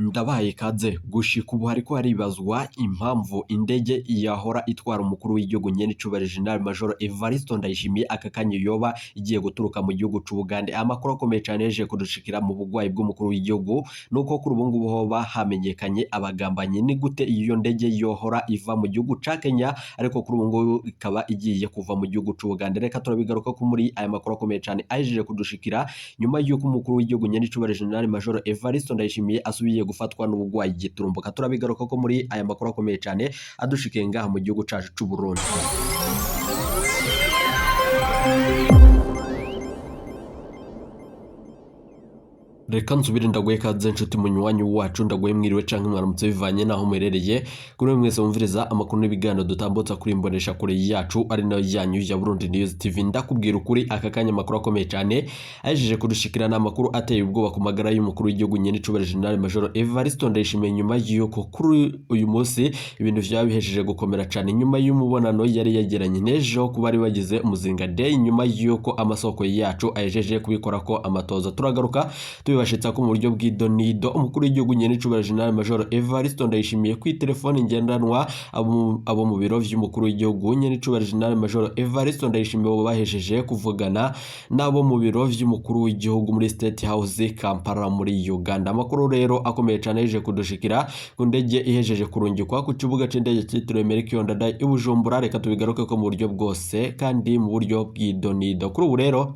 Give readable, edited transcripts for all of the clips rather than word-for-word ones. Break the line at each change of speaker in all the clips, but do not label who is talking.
Ndabahaye ikaze. Gushika ubu hariko haribazwa impamvu indege yahora itwara umukuru w'igihugu nyenicubahiro General Major Evariste Ndayishimiye aka kanya yoba igiye guturuka mu gihugu c'Ubugande. Amakuru akomeye cane yaje kudushikira mu bugwayi bw'umukuru w'igihugu nuko kuri ubu ngubu hoba hamenyekanye abagambanyi. Ni gute iyo ndege yohora iva mu gihugu ca Kenya ariko kuri ubu ngubu ikaba igiye kuva mu gihugu c'Ubugande? Reka turabigaruka ko muri aya makuru akomeye cane ahejeje kudushikira nyuma y'uko umukuru w'igihugu nyenicubahiro General Major Evariste Ndayishimiye asubiye gufatwa n'ubugwayi giturumbuka. Turabigaruka ko muri aya makuru akomeye cane adushikiye ngaha mu gihugu cacu c'u Burundi. Reka nsubire ndaguhe ikaze nshuti munywanyi wacu, ndaguhe mwiriwe canke mwaramutse bivanye naho muherereye. Kuri mwese mwumviriza amakuru n'ibiganiro dutambutsa kuri imbonesha kure yacu ari nayo yanyu ya Burundi News TV. Ndakubwira ukuri, aka kanya amakuru akomeye cane ahejeje kudushikira ni amakuru ateye ubwoba ku magara y'umukuru w'igihugu nyenicubahiro General Major Evariste Ndayishimiye, nyuma y'uko kuri uyu munsi ibintu vyaba bihejeje gukomera cane nyuma y'umubonano yari yagiranye n'ejo ku bari bagize Umuzinga Day, nyuma y'uko amasoko yacu ahejeje kubikorako amatoza. Turagaruka tubibashitsa ko mu buryo bw'idonido umukuru w'igihugu nyenicubahiro General Major Evariste Ndayishimiye kuri telefone ngendanwa abo mu biro vy'umukuru w'igihugu nyenicubahiro General Major Evariste Ndayishimiye bo bahejeje kuvugana n'abo mu biro vy'umukuru w'igihugu muri State House Kampala muri Uganda. Amakuru rero akomeye cane yaje kudushikira ku ndege ihejeje kurungikwa ku kibuga c'indege citiriwe Melchior Ndadaye i Bujumbura. Reka tubigaruke ko mu buryo bwose kandi mu buryo bw'idonido. Kuri ubu rero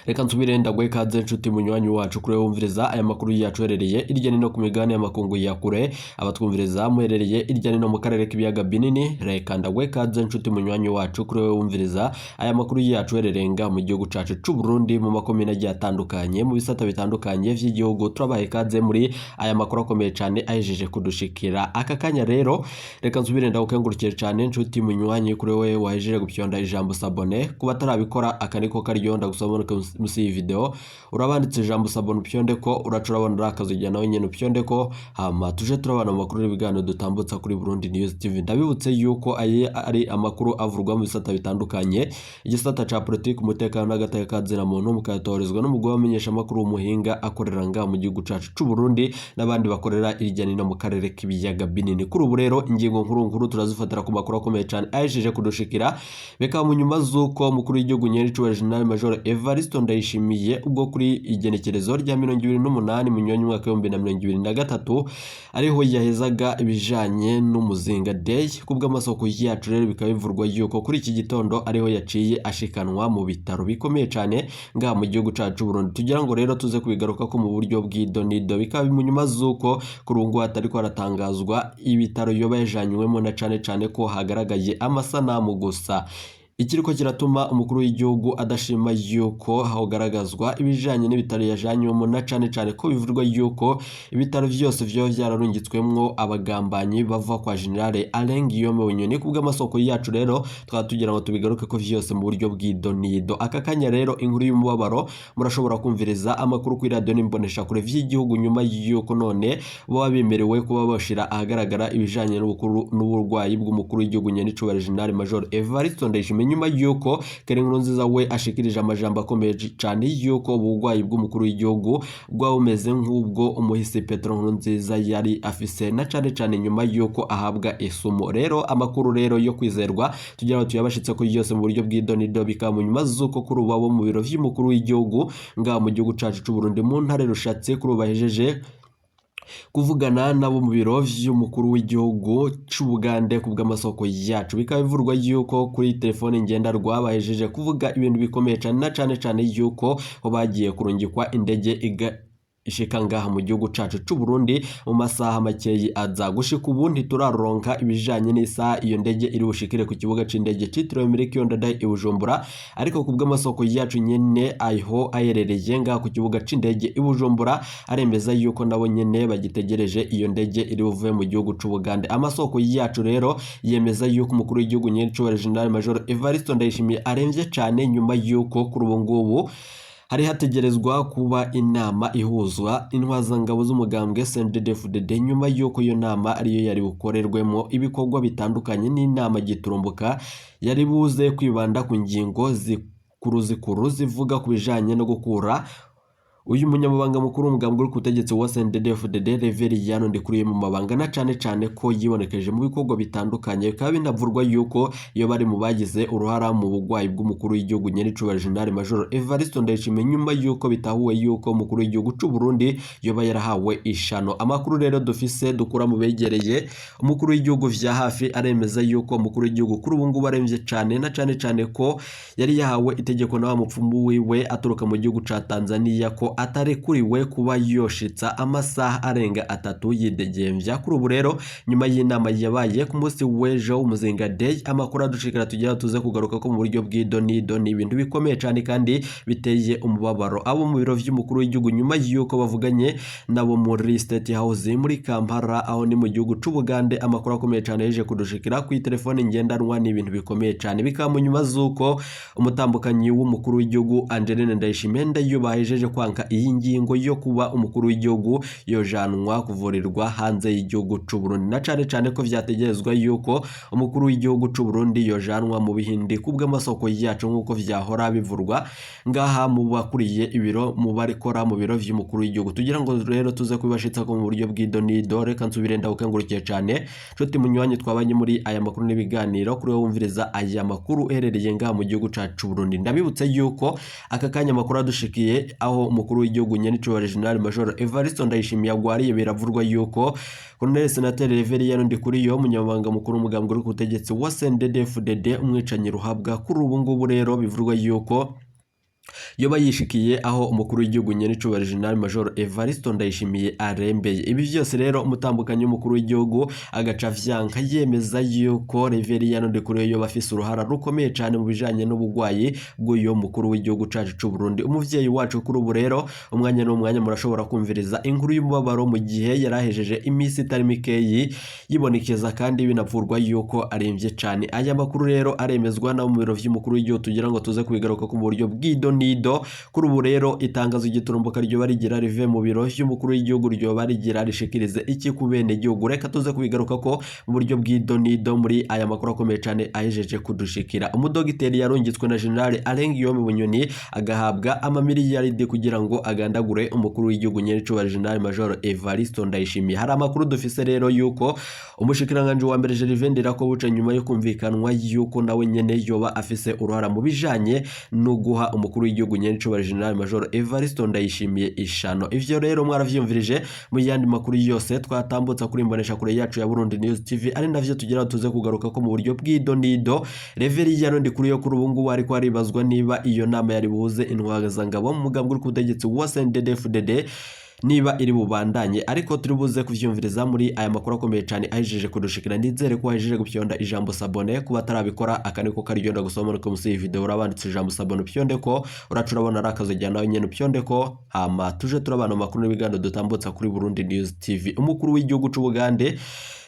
reka nsubire ndaguhe ikaze nshuti munywanyi wacu kuri wumviriza aya makuru yacu uherereye irya nino ku migabane y'amakungu ya kure, abatwumviriza muherereye irya nino mu karere k'ibiyaga binini. Reka ndaguhe ikaze nshuti munywanyi wacu kuri wumviriza aya makuru yacu uherereye ngaha mu gihugu cacu c'u Burundi mu makomine agiye atandukanye mu bisata bitandukanye vy'igihugu. Turabaha ikaze muri aya makuru akomeye cane ahejeje kudushikira aka kanya. Rero reka nsubire ndagukengurukire cane nshuti munywanyi kuri wewe wahejeje gupyonda ijambo s'abonner. Ku batarabikora, aka niko karyo ndagusaba musi iyi video urabanditse ijambo s'abonner, upyonde ko uraca urabona akazujya nawe nyene upyonde ko, hama tuje turabana mu makuru n'ibiganiro dutambutsa kuri Burundi News TV. Ndabibutse yuko aye ari amakuru avurwa mu bisata bitandukanye, igisata ca politiki, umutekano n'agateka ka muntu, mukayatoherezwa n'umugwi w'abamenyesha amakuru w'umuhinga akorera ngaha mu gihugu cacu c'u Burundi n'abandi bakorera irya nino mu karere k'ibiyaga binini. Kuri ubu rero ingingo nkuru nkuru turazifatira ku makuru akomeye cane ahejeje kudushikira, bikaba mu nyuma z'uko umukuru w'igihugu nyenicubahiro General Major Evariste Ndayishimiye ubwo kuri igenekerezo rya 28 Munyonyo umwaka w'2023 ariho yahezaga ibijanye n'Umuzinga Day. Kubw'amasoko yacu rero bikaba bivurwa yuko kuri iki gitondo ariho yaciye ashikanwa mu bitaro bikomeye cane ngaha mu gihugu cacu Burundi. Tugira ngo rero tuze kubigaruka ko mu buryo bw'idonido, bikaba mu nyuma z'uko kuri ubu ngubu hatariko haratangazwa ibitaro yoba yajanywemo, na cane cane ko hagaragaye amasanamu gusa. Ikiriko kiratuma umukuru w'igihugu adashima yuko hagaragazwa ibijanye n'ibitaro yajanywemo, na cane cane ko bivurwa yuko ibitaro vyose vyoba vyararungitswemwo abagambanyi bava kwa General Alain Guillaume Bunyoni. Kubw'amasoko yacu rero twaba tugira ngo tubigaruke ko vyose mu buryo bw'idonido. Aka kanya rero inkuru y'umubabaro, murashobora kumviriza amakuru kuri radio n'imboneshakure vy'igihugu nyuma yuko none baba bemerewe kuba bashira ahagaragara ibijanye n'uburwayi bw'umukuru w'igihugu nyenicubahiro General Major Evariste Ndayishimiye, nyuma yuko Keri Nkurunziza we ashikirije amajambo akomeye cane yuko uburwayi bw'umukuru w'igihugu bwaba bumeze nk'ubwo umuhisi Petero Nkurunziza yari afise, na cane cane nyuma yuko ahabwa isumo. Rero amakuru rero yo kwizerwa tugira ngo tuyabashitse ko yose mu buryo bw'idonido, bikaba mu nyuma z'uko kuri ubu abo mu biro vy'umukuru w'igihugu ngaha mu gihugu cacu c'u Burundi mu ntare Rushatse kuri ubu bahejeje kuvugana nabo mu biro vy'umukuru w'igihugu c'Ubugande. Kubw'amasoko yacu bikaba bivurwa yuko kuri telefone ngendanwa bahejeje kuvuga ibintu bikomeye cane, na cane cane yuko bagiye kurungikwa indege iga ishika ngaha mu gihugu cacu c'u Burundi mu masaha makeyi aza. Gushika ubu ntituraronka ibijanye n'isaha iyo ndege iri bushikire ku kibuga c'indege citiriwe Melchior Ndadaye i Bujumbura, ariko kubw'amasoko yacu nyene aho aherereye ngaha ku kibuga c'indege i Bujumbura aremeza yuko nabo nyene bagitegereje iyo ndege iri buve mu gihugu c'u Bugande. Amasoko yacu rero yemeza yuko umukuru w'igihugu nyenicubahiro General Major Evariste Ndayishimiye aremvye cane, nyuma yuko kuri ubu ngubu hari hategerezwa kuba inama ihuzwa intwazangabo z'umugambwe CNDD-FDD, nyuma y'uko iyo nama ariyo yari bukorerwemo ibikorwa bitandukanye n'inama giturumbuka yari buze kwibanda ku ngingo zikuru zikuru zivuga ku bijanye no gukura Uyu munyamabanga mukuru w'umugambwe uri ku butegetsi wa CNDD-FDD Reveriyano Ndikuriye mu mabanga, na cane cane ko yibonekeje mu bikorwa bitandukanye, bikaba binavurwa yuko iyo bari mu bagize uruhara mu bugwayi bw'umukuru w'igihugu nyenicubahiro General Major Evariste Ndayishimiye, nyuma yuko bitahuwe yuko umukuru w'igihugu c'u Burundi yoba yarahawe ishano. Amakuru rero dufise dukura mu begereye umukuru w'igihugu vya hafi aremeza yuko umukuru w'igihugu kuri ubu ngubu aremvye cane, na cane cane ko yari yahawe itegeko na wa mupfumu wiwe aturuka mu gihugu ca Tanzania ko atarekuriwe kuba yoshitsa amasaha arenga 3 yidegemvya. Kuri ubu rero nyuma y'inama yabaye ku munsi w'ejo w'Umuzinga Day, amakuru adushikira tugira tuze kugaruka ko mu buryo bw'idonido ni ibintu bikomeye cane kandi biteye umubabaro. Abo mu biro vy'umukuru w'igihugu nyuma y'uko bavuganye nabo muri State House muri Kampala, aho ni mu gihugu c'Ubugande, amakuru akomeye cane yaje kudushikira ku telefone ngendanwa ni ibintu bikomeye cane, bikaba mu nyuma z'uko umutambukanyi w'umukuru w'igihugu Angeline Ndayishimiye Ndayubahijeje kwanka iyi ngingo yo kuba umukuru w'igihugu yojanwa kuvurirwa hanze y'igihugu c'u Burundi, na cane cane ko vyategerezwa yuko umukuru w'igihugu c'u Burundi yojanwa mu Bihindi kubw'amasoko yacu nk'uko vyahora bivurwa ngaha mu bakuriye ibiro mu barikora mu biro vy'umukuru w'igihugu. Tugira ngo rero tuze kubibashitsa ko mu buryo bw'idonido. Reka nsubire ndagukengurukiye cane nshuti munywanyi twabanye muri aya makuru n'ibiganiro, kuri wowe wumviriza aya makuru uherereye ngaha mu gihugu cacu Burundi. Ndabibutse yuko aka kanya amakuru adushikiye aho umukuru w'igihugu nyenicubahiro General Major Evariste Ndayishimiye agwariye, biravurwa yuko Colonel Senateri Reveriyano Ndikuriyo umunyamabanga mukuru w'umugambwe uri ku butegetsi wa CNDD-FDD umwicanyi ruhabwa, kuri ubu ngubu rero bivurwa yuko yoba yishikiye aho umukuru w'igihugu nyenicubahiro General Major Evariste Ndayishimiye arembeye. Ibi vyose rero umutambukanyi w'umukuru w'igihugu agaca vyanka yemeza yuko Reveriyano Ndikuriyo yoba afise uruhara rukomeye cane mu bijanye n'ubugwayi bw'uyo mukuru w'igihugu cacu c'u Burundi. Umuvyeyi wacu kuri ubu rero umwanya n'umwanya murashobora kumviriza inkuru y'umubabaro mu gihe yarahejeje imisi itari mikeyi yibonekeza kandi binavurwa yuko aremvye cane. Aya makuru rero aremezwa na mu biro vy'umukuru w'igihugu, tugira ngo tuze kubigaruka ku buryo bw'idonido. Kuri ubu rero itangazo igiturumbuka ryoba rigira rive mu biro vy'umukuru w'igihugu ryoba rigira rishikirize iki ku bene gihugu, reka tuze kubigaruka ko mu buryo bw'idonido muri aya makuru akomeye cane ahejeje kudushikira. Umudogiteri yarungitswe na General Alain Guillaume Bunyoni agahabwa amamiliyaridi kugira ngo agandagure umukuru w'igihugu nyenicubahiro General Major Evariste Ndayishimiye. Hari amakuru dufise rero yuko umushikiranganje wa mbere Gervais Ndirakobuca nyuma yo kumvikanwa yuko nawe nyene yoba afise uruhara mu bijanye no guha umukuru w'igihugu nyenicubahiro General Major Evariste Ndayishimiye ishano. Ivyo rero mwaravyumvirije mu yandi makuru yose twatambutsa kuri imbonesha kure yacu ya Burundi News TV, ari navyo tugira tuze kugaruka ko mu buryo bw'idonido. Reveriyano Ndikuriyo kuri ubu ngubu ariko aribazwa niba iyo nama yari buhuze intwazangabo mu mugambwe uri ku butegetsi wa CNDD-FDD niba iri bubandanye, ariko turi buze kuvyumviriza muri aya makuru akomeye cane ahejeje kudushikira. Ndizere ko wahejeje gupyonda ijambo sabone, kuba atarabikora aka niko karyo ndagusoma ko musi iyi video urabanditse ijambo sabone upyonde ko uraca urabona ari akazogera nawe nyene upyonde ko, hama tuje turabana amakuru n'ibiganiro dutambutsa kuri Burundi News TV. Umukuru w'igihugu c'Ubugande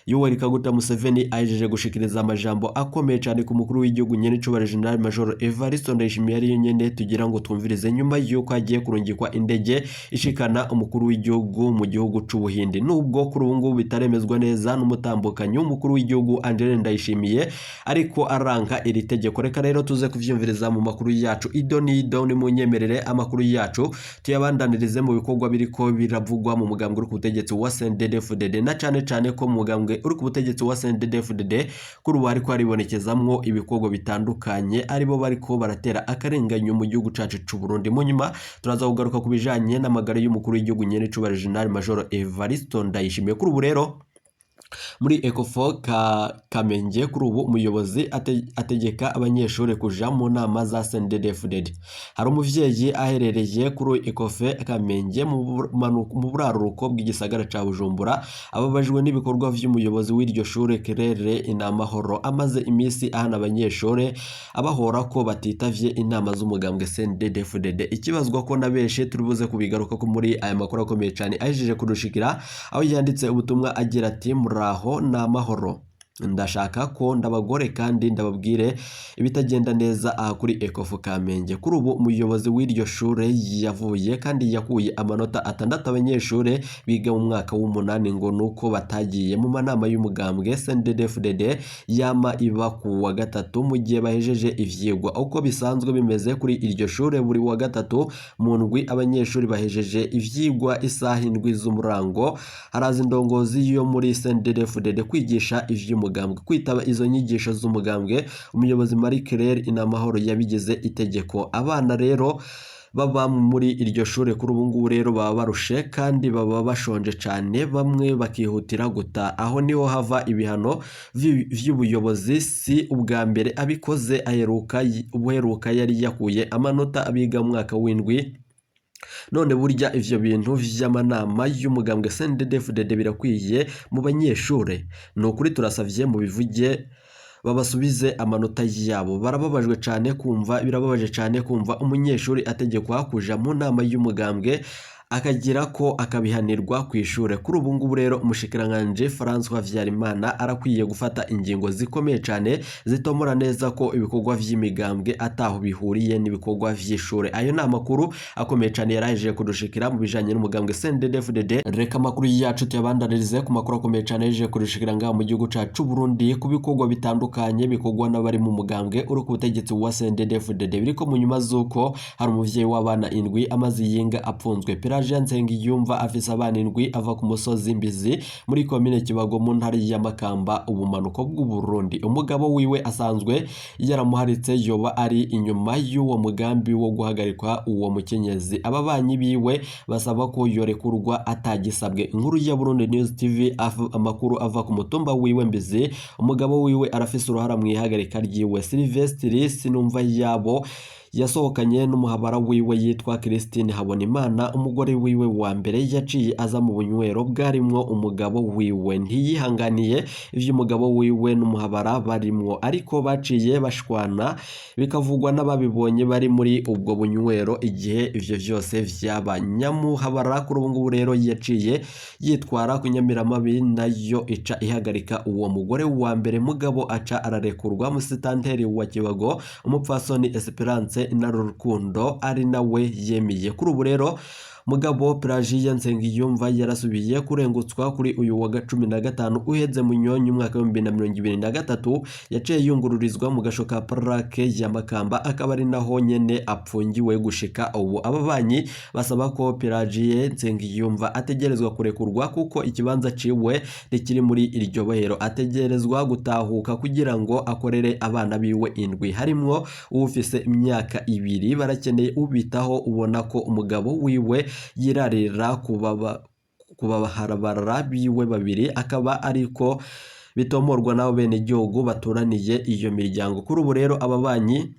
Yoweri Kaguta Museveni ahejeje gushikiriza amajambo akomeye cane ku mukuru w'igihugu nyenicubahiro General Major Evariste Ndayishimiye ariyo nyene tugira ngo twumvirize nyuma yuko agiye kurungikwa indege ishikana umukuru w'igihugu mu gihugu c'Ubuhindi. Nubwo kuri ubu ngubu bitaremezwa neza n'umutambukanyi w'umukuru w'igihugu Angeline Ndayishimiye, ariko aranka iri tegeko. Reka rero tuze kuvyumviriza mu makuru yacu idonido. Ni munyemerere amakuru yacu tuyabandanirize mu bikorwa biriko biravugwa mu mugambwe uri ku butegetsi wa CNDD-FDD, na cane cane ko mu mugambwe uri ku butegetsi wa CNDD-FDD kuri ubu hariko haribonekezamwo ibikorwa bitandukanye aribo bariko baratera akarenganyo mu gihugu cacu c'u Burundi. Mu nyuma turaza kugaruka ku bijanye n'amagara y'umukuru w'igihugu nyenicubahiro General Major Evariste Ndayishimiye. Kuri ubu rero muri Ecofo Kamenge kuri ubu umuyobozi ategeka abanyeshuri kuja mu nama za CNDD-FDD. Hari umuvyeyi aherereye kuri Ecofe Kamenge mu buraruko bw'igisagara ca Bujumbura ababajwe n'ibikorwa vy'umuyobozi w'iryo shure Kerere Inamahoro, amaze imisi ahana abanyeshuri abahora ko batitavye inama z'umugambwe CNDD-FDD. Ikibazwa ko na benshi turi buze kubigaruka ko muri aya makuru akomeye cane ahejeje kudushikira, aho yanditse ubutumwa agira ati: muraho n'amahoro. Ndashaka ko ndabagore kandi ndababwire ibitagenda neza aha kuri Ecofu Kamenge. Kuri ubu umuyobozi w'iryo shure yavuye kandi yakuye amanota 6 abanyeshure biga mu mwaka w'umunani ngo nuko batagiye mu manama y'umugambwe CNDD-FDD yama iba ku wa gatatu mu gihe bahejeje ivyigwa. Uko bisanzwe bimeze kuri iryo shure, buri wa gatatu mu ndwi abanyeshuri bahejeje ivyigwa isaha 7 z'umurango haraza indongozi yo muri CNDD-FDD kwigisha ivy'umugambwe. Kwitaba izo nyigisho z'umugambwe, umuyobozi Marie Claire Inamahoro yabigize itegeko. Abana rero baba muri iryo shure kuri ubu ngubu rero baba barushe kandi baba bashonje cane, bamwe bakihutira guta. Aho niho hava ibihano vy'ubuyobozi. Si ubwa mbere abikoze, ubuheruka yari yakuye amanota abiga mu mwaka w'indwi. None burya ivyo bintu vy'amanama y'umugambwe CNDD-FDD birakwiye mu banyeshure? Ni ukuri turasavye mubivuge babasubize amanota yabo. Barababajwe cane kumva, birababaje cane kumva umunyeshuri ategekwa kuja mu nama y'umugambwe akagira ko akabihanirwa ku ishure. Kuri ubu ngubu rero umushikiranganje François Habyarimana arakwiye gufata ingingo zikomeye cane zitomora neza ko ibikorwa vy'imigambwe ataho bihuriye n'ibikorwa vy'ishure. Ayo ni amakuru akomeye cane yarahejeje kudushikira mu bijanye n'umugambwe CNDD-FDD. Reka amakuru yacu tuyabandanirize ku makuru akomeye cane yahejeje kudushikira ngaha mu gihugu cacu Burundi, ku bikorwa bitandukanye bikorwa n'abari mu mugambwe uri ku butegetsi wa CNDD-FDD. Biriko mu nyuma z'uko hari umuvyeyi w'abana 7 amaze yinga apfunzwe. Pelagie Nsengiyumva afise abana 7 ava ku musozi Mbizi muri komine Kibago mu ntara ya Makamba, ubumanuko bw'u Burundi. Umugabo wiwe asanzwe yaramuharitse, yoba ari inyuma y'uwo mugambi wo guhagarikwa uwo mukenyezi. Ababanyi biwe basaba ko yorekurwa atagisabwe. Inkuru ya Burundi News TV, amakuru ava ku mutumba wiwe Mbizi, umugabo wiwe arafise uruhara mu ihagarika ryiwe. Sylvestre Sinumva yabo yasohokanye n'umuhabara wiwe yitwa Christine Habonimana, umugore wiwe wa mbere yaciye aza mu bunywero bwarimwo umugabo wiwe. Ntiyihanganiye ivy'umugabo wiwe n'umuhabara barimwo, ariko baciye bashwana, bikavugwa n'ababibonye bari muri ubwo bunywero igihe ivyo vyose vyaba. Nyamuhabara kuri ubu ngubu rero yaciye yitwara ku Nyamiramabi, nayo ica ihagarika uwo mugore wa mbere, mugabo aca ararekurwa. Musitanteri wa Kibago umupfasoni Esperance Inarukundo ari nawe yemiye. Kuri ubu rero mugabo Pelagie Nsengiyumva yarasubiye kurengutswa kuri uyu wa 15 uheze Munyonyi umwaka wa 2023, yaciye yungururizwa mu gasho ka parake ya Makamba, akaba ari naho nyene apfungiwe gushika ubu. Ababanyi basaba ko Pelagie Nsengiyumva ategerezwa kurekurwa kuko ikibanza ciwe ntikiri muri iryo bohero. Ategerezwa gutahuka kugira ngo akorere abana biwe 7, harimwo uwufise imyaka 2. Barakeneye ubitaho, ubona ko umugabo wiwe yirarira kubaharabara biwe 2, akaba ariko bitomorwa n'abo bene gihugu baturaniye iyo miryango. Kuri ubu rero ababanyi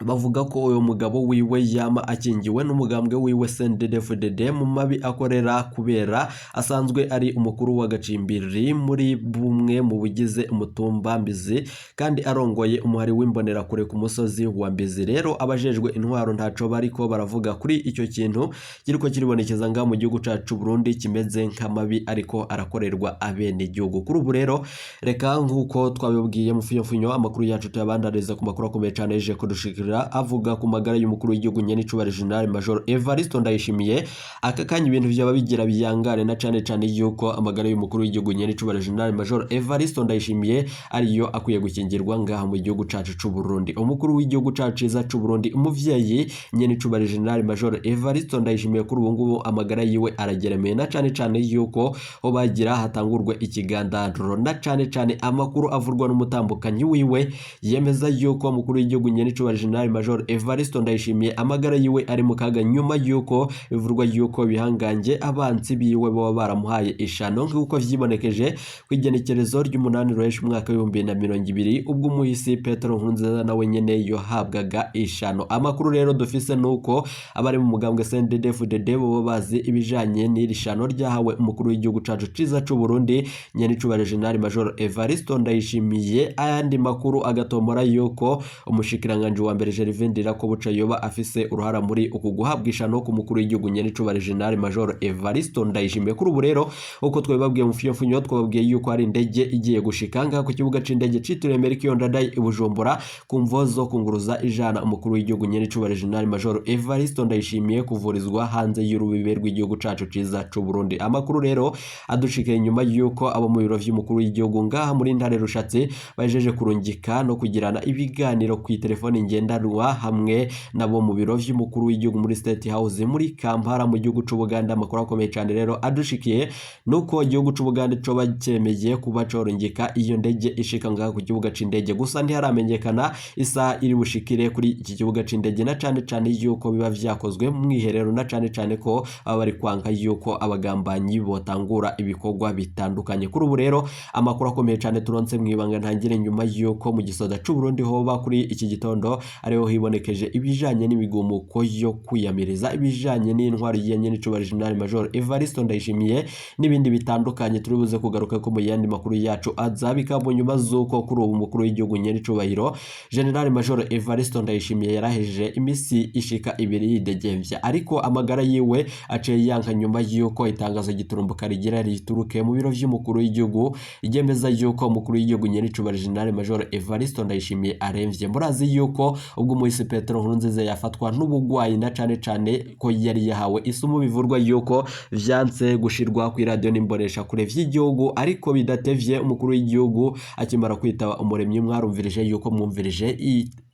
bavuga ko uyu mugabo wiwe yama akingiwe n'umugambwe wiwe CNDD-FDD mu mabi akorera, kubera asanzwe ari umukuru wa Gacimbiri muri bumwe mu bugize umutumba Mbizi kandi arongoye umuhari w'imbonerakure ku musozi wa Mbizi. Rero abajejwe intwaro ntaco bariko baravuga kuri icyo kintu kiriko kiribonekeza nga mu gihugu cacu Burundi, kimeze nk'amabi ariko arakorerwa abene gihugu. Kuri ubu rero reka nkuko twabibwiye mu funyofunyo amakuru yacu tuyabandariza ku makuru akomeye cane yeje kudushikira avuga ku magara y'umukuru w'igihugu nyenicubahiro General Major Evariste Ndayishimiye. Aka kanya ibintu vyaba bigira biyangane, na cane cane yuko amagara y'umukuru w'igihugu nyenicubahiro General Major Evariste Ndayishimiye ariyo akwiye gukingirwa ngaha mu gihugu cacu c'u Burundi. Umukuru w'igihugu cacu ciza c'u Burundi, umuvyeyi nyenicubahiro General Major Evariste Ndayishimiye, kuri ubu ngubu amagara yiwe arageremeye, na cane cane yuko ho bagira hatangurwe ikigandaro, na cane cane amakuru avurwa n'umutambukanyi wiwe yemeza yuko umukuru w'igihugu nyenicubahiro General Major Evariste Ndayishimiye amagara yiwe ari mu kaga, nyuma yuko bivurwa yuko bihangange abansi biwe baba baramuhaye ishano, nk'uko vyibonekeje ku igenekerezo ry'8 Ruheshi umwaka wa 2020 ubwo umuhisi Petero Nkurunziza nawe nyene yohabwaga ishano. Amakuru rero dufise nuko abari mu mugambwe CNDD-FDD boba bazi ibijanye n'iri shano ryahawe umukuru w'igihugu cacu ciza c'u Burundi nyenicubahiro General Major Evariste Ndayishimiye. Ayandi makuru agatomora yuko umushikiranganje wa mbere mbere Gervais Ndirakobuca yoba afise uruhara muri uku guhabwa ishano ku mukuru w'igihugu nyenicubahiro General Major Evaristo Ndayishimiye. Kuri ubu rero, uko twabibabwiye mu fiyomfunyo, twababwiye yuko hari indege igiye gushika ngaha ku kibuga c'indege citiriwe Melchior Ndadaye i Bujumbura ku mvo zo kunguruza ijana umukuru w'igihugu nyenicubahiro General Major Evaristo Ndayishimiye kuvurizwa hanze y'urubibe rw'igihugu cacu ciza c'u Burundi. Amakuru rero adushikiye nyuma yuko abo mu biro vy'umukuru w'igihugu ngaha muri Ntare Rushatsi bajeje kurungika no kugirana ibiganiro ku telefone ngendanwa hamwe nabo mu biro vy'umukuru w'igihugu muri State House muri Kampala mu gihugu c'u Buganda. Amakuru akomeye cane rero adushikiye nuko igihugu c'u Buganda coba cemeye kuba corungika iyo ndege ishika ngaha ku kibuga c'indege, gusa ntiharamenyekana isaha iri bushikire kuri iki kibuga c'indege, na cane cane yuko biba vyakozwe mu mwiherero, na cane cane ko baba bari kwanka yuko abagambanyi botangura ibikorwa bitandukanye. Kuri ubu rero, amakuru akomeye cane turonse mw'ibanga ntangire, nyuma yuko mu gisoda c'u Burundi hoba kuri iki gitondo ariho hibonekeje ibijanye n'imigumuko yo kwiyamiriza ibijanye n'intwaro ya nyenicubahiro General Major Evaristo Ndayishimiye n'ibindi bitandukanye turi buze kugaruka ko mu yandi makuru yacu aza, bikaba mu nyuma z'uko kuri ubu umukuru w'igihugu nyenicubahiro General Major Evaristo Ndayishimiye yarahejeje imisi ishika 2 yidegemvya, ariko amagara yiwe aciye yanka nyuma y'uko itangazo giturumbuka rigira rituruke mu biro vy'umukuru w'igihugu ryemeza yuko umukuru w'igihugu nyenicubahiro General Major Evaristo Ndayishimiye aremvye. Murazi yuko ubwo umuhisi Petero Nkurunziza yafatwa n'ubugwayi, na cane cane ko yari yahawe isumu, bivurwa yuko vyanse gushirwa ku iradiyo n'imbonesha kure vy'igihugu, ariko bidatevye umukuru w'igihugu akimara kwitaba umuremyi mwarumvirije yuko mwumvirije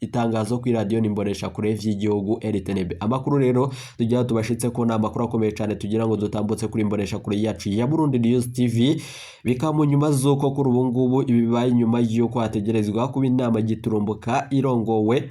itangazo ku iradiyo n'imbonesha kure vy'igihugu RTNB. Amakuru rero tugira tubashitse ko ni amakuru akomeye cane tugira ngo dutambutse kuri imbonesha kure yacu ya Burundi News TV, bikaba mu nyuma z'uko kuri ubu ngubu ibi bibaye nyuma y'uko hategerezwa kuba inama giturumbuka irongowe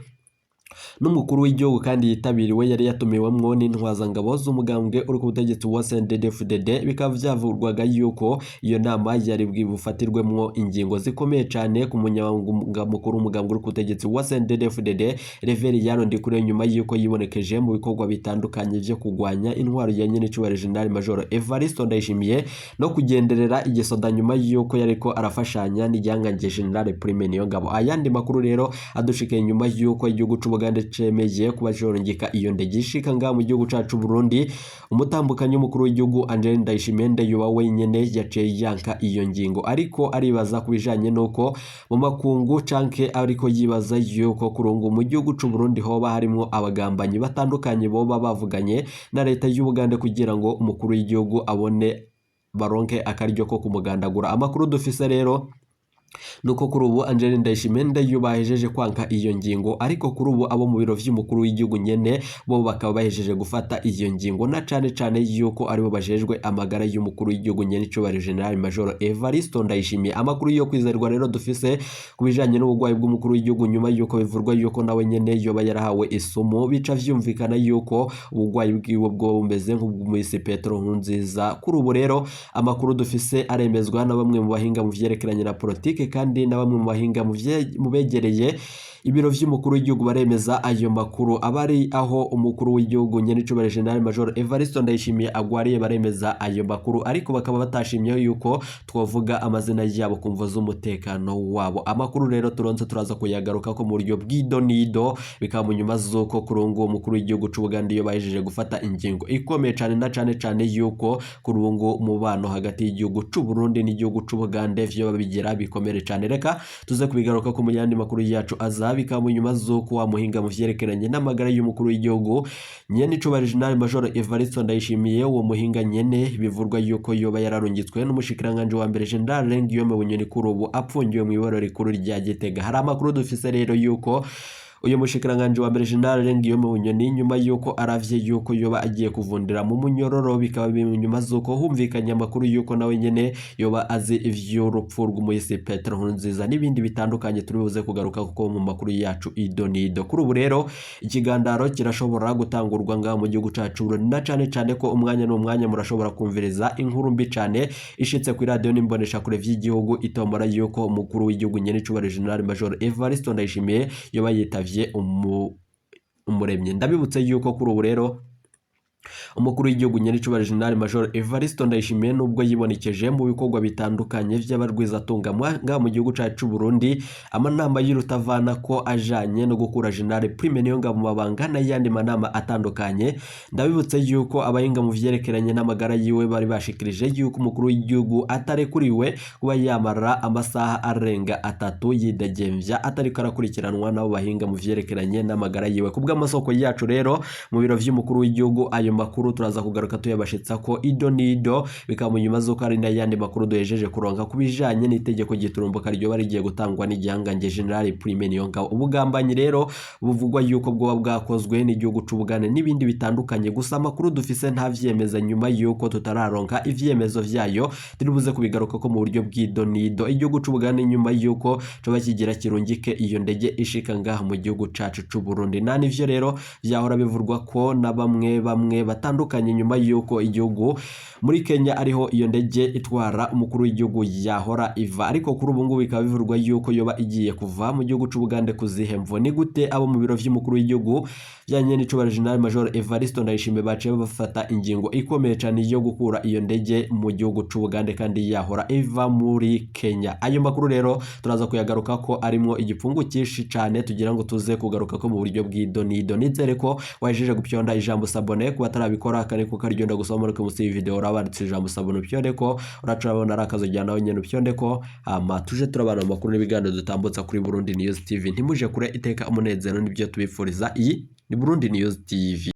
n'umukuru w'igihugu kandi yitabiriwe, yari yatumiwemwo n'intwazangabo z'umugambwe uri ku butegetsi wa CNDD-FDD. Bikaba vyavurwaga yuko iyo nama yari bufatirwemwo ingingo zikomeye cane ku munyamabanga mukuru w'umugambwe uri ku butegetsi wa CNDD-FDD Reveriyano Ndikuriyo, nyuma yuko yibonekeje mu bikorwa bitandukanye vyo kugwanya intwaro ya nyenicubahiro General Major Evaristo Ndayishimiye no kugenderera igisoda nyuma yuko yariko arafashanya n'igihangange General Prime Niyongabo. Ayandi makuru rero adushikiye nyuma yuko igihugu c'Ubugande cemeye kuba corungika iyo ndege ishika ngaha mu gihugu cacu Burundi, umutambukanyi w'umukuru w'igihugu Angeline Ndayishimiye Ndayuba wenyene yaciye yanka iyo ngingo, ariko aribaza ku bijanye n'uko mu makungu canke ariko yibaza yuko kurungu mu gihugu c'u Burundi hoba harimwo abagambanyi batandukanye boba bavuganye na leta y'Ubugande kugira ngo umukuru w'igihugu abone baronke akaryo ko kumugandagura. Amakuru dufise rero nuko kuri ubu Angeline Ndayishimiye Ndayuba yahejeje kwanka iyo ngingo, ariko kuri ubu abo mu biro vy'umukuru w'igihugu nyene bo bakaba bahejeje gufata iyo ngingo, na cane cane yuko aribo bajejwe amagara y'umukuru w'igihugu nyene icubahiro General Major Evaristo Ndayishimiye. Amakuru yo kwizerwa rero dufise ku bijanye n'ubugwayi bw'umukuru w'igihugu, nyuma yuko bivurwa yuko nawe nyene yoba yarahawe isumu, bica vyumvikana yuko ubugwayi bwiwe bwoba bumeze nk'ubw'umuhisi Petero Nkurunziza. Kuri ubu rero amakuru dufise aremezwa na bamwe mu bahinga mu vyerekeranye na politike kandi na bamwe mu bahinga mu begereye ibiro vy'umukuru w'igihugu baremeza ayo makuru. Abari aho umukuru w'igihugu nyenicubahiro General Major Evaristo Ndayishimiye agwariye baremeza ayo makuru, ariko bakaba batashimye yuko twovuga amazina yabo ku mvo z'umutekano wabo. Amakuru rero turonse turaza kuyagaruka ko mu buryo bw'idonido, bikaba mu nyuma z'uko kuri ubu ngubu umukuru w'igihugu c'u Bugande iyo bahejeje gufata ingingo ikomeye cane, na cane cane yuko kuri ubu ngubu umubano hagati y'igihugu c'u Burundi n'igihugu c'u Bugande vyo bigira bikomere cane. Reka tuze kubigaruka ko mu yandi makuru yacu aza, bikaba mu nyuma z'uko wa muhinga mu vyerekeranye n'amagara y'umukuru w'igihugu nyenicubahiro General Major Evaristo Ndayishimiye, uwo muhinga nyene bivurwa yuko yoba yararungitswe n'umushikiranganji wa mbere General Guillaume Bunyoni, kuri ubu apfungiwe mw'iboro rikuru rya Gitega. Hari amakuru dufise rero yuko uyu mushikiranganji wa mbere General Guillaume Bunyoni, nyuma yuko aravye yuko yoba agiye kuvundira mu munyororo, bikaba biri nyuma z'uko humvikanye amakuru yuko nawe nyene yoba azi ivy'urupfu rw'umuhisi Petero Nkurunziza n'ibindi bitandukanye turi buze kugaruka kuko mu makuru yacu idonido. Kuri ubu rero ikigandaro kirashobora gutangurwa ngaha mu gihugu cacu Burundi, na cane cane ko umwanya n'umwanya murashobora kumviriza inkuru mbi cane ishitse ku iradiyo n'imboneshakure vy'igihugu itombora yuko umukuru w'igihugu nyenicubahiro General Major Evaristo Ndayishimiye yoba yitavye umuremyi. Ndabibutse yuko kuri ubu rero Umukuru w'igihugu nyenicubahiro General Major Evariste Ndayishimiye, nubwo yibonekeje mu bikorwa bitandukanye vy'abarwizatunga ngaha mu gihugu cacu c'u Burundi, amanama y'urutavana ko ajanye no gukura General Prime Niyongabo mu mabanga n'ayandi manama atandukanye. Ndabibutse yuko abahinga mu vyerekeranye n'amagara yiwe bari bashikirije yuko umukuru w'igihugu atarekuriwe kuba yamara amasaha arenga 3 yidegemvya atariko arakurikiranwa n'abo bahinga mu vyerekeranye n'amagara yiwe. Kubw'amasoko yacu rero mu biro vy'umukuru w'igihugu, ayo makuru turaza kugaruka tuyabashitsa ko ido nido, bikaba mu nyuma z'uko hari n'ayandi makuru duhejeje kuronka ku bijanye n'itegeko giturumbuka ryoba rigiye gutangwa n'igihangange General Prime Niyongabo. Ubugambanyi rero buvugwa yuko bwoba bwakozwe n'igihugu c'Ubugande n'ibindi bitandukanye, gusa amakuru dufise nta vyemeza. Nyuma yuko tutararonka ivyemezo vyayo, turibuze kubigaruka ko mu buryo bw'ido nido. Igihugu c'Ubugande, nyuma yuko coba kigira kirungike iyo ndege ishika ngaha mu gihugu cacu c'u Burundi, nta nivyo rero vyahora bivurwa ko na bamwe bamwe batandukanye, nyuma yuko igihugu muri Kenya ariho iyo ndege itwara umukuru w'igihugu yahora iva, ariko kuri ubu ngubu bikaba bivurwa yuko yoba igiye kuva mu gihugu c'Ubugande. Kuzihe mvo? Ni gute abo mu biro vy'umukuru w'igihugu vya nyenicubahiro General Major Evariste Ndayishimiye baciye bafata ingingo ikomeye cane yo gukura iyo ndege mu gihugu c'Ubugande kandi yahora iva muri Kenya? Ayo makuru rero turaza kuyagaruka ko arimwo igipfungu cyinshi cane, tugira ngo tuze kugaruka ko mu buryo bw'idonido. Nizere ko wahejeje gupyonda ijambo s'abonner. Kuba atarabikora, akariko karyo gusoma muri munsi y'iyi video urabanditse ijambo s'abonner, upyonde ko uraca urabona ari akazogera nawe nyene upyonde ko, hama tuje turabana mu makuru n'ibiganiro dutambutsa kuri Burundi News TV. Ntimuje kure, iteka umunezero nibyo tubifuriza. Iyi ni Burundi News TV.